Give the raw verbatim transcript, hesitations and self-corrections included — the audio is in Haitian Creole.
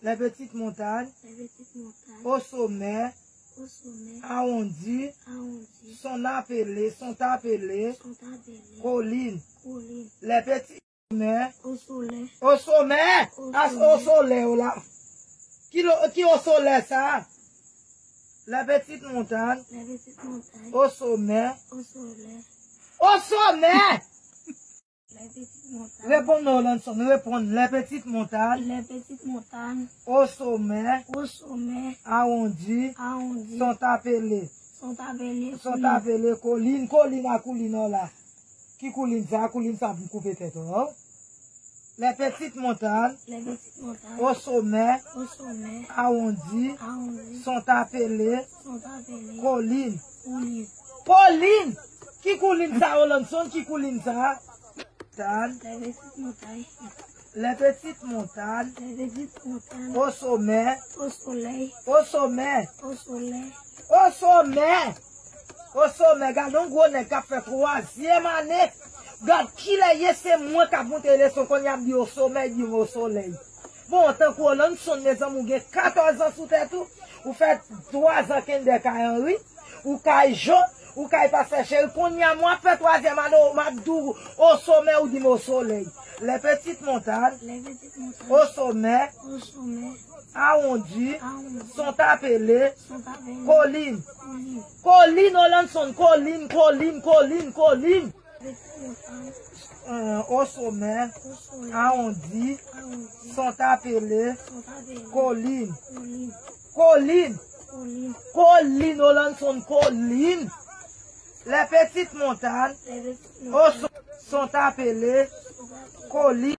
Les petites montagnes. Les petites montagnes. Au sommet. Au sommet. Arrondies. Arrondies. Sont appelées, sont appelées. Sont appelées. Collines. Collines. Les petits sommets. Au soleil. Au sommet. Au sommet. Au soleil, la. Ki, lo, ki au soleil, sa? Les petites montagnes. Les petites montagnes. Au sommet. Au soleil. Au sommet. Reponn non, Lanson, reponn. Les petites montagnes. Les petites montagnes. Au sommet. Au sommet. Arrondies. Arrondies. Sont appelées. Sont appelées. Sont appelées collines. Kolin a koulin an la. Ki koulin sa? Koulin sa pou koupe tèt ou. Les petites montagnes. Les petites montagnes. Au sommet. Au sommet. Arrondies. Arrondies. Sont appelées. Sont appelées. Collines. Collines. Kolin! Ki koulin sa, Olanson? Ki koulin sa? Tan. Les petites montagnes. Les petites montagnes. Les petites montagnes. Au sommet. Au soleil. Au sommet. Au soleil. Au sommet. Au sommet. Gade yon gwo nèg k ap fè twazyèm ane. Gad kilè ye, se mwen k ap montre leson. Kounye a ap di au sommet, di m au soleil. Bon, tankou Olanson, mezanmi, ou gen katòz an sou tèt ou, ou fè twa zan Kinder Kay Henry, ou kay Jo, ou kay Pastè Cheri, kounye a mwen ap fè twazyèm ane, ou m ap di w au sommet, ou di m au soleil. Les petites montagnes. Les petites montagnes. Au sommet. Au sommet. Arrondies. Arrondies. Sont appelées. Sont appelées. Collines. Collines. Kolin, Olanson, kolin, kolin, kolin, kolin. Euh, au sommet, arrondies, sont appelées collines. Collines. Kolin, Olanson, kolin. Les petites montagnes au so-, sont appelées collines.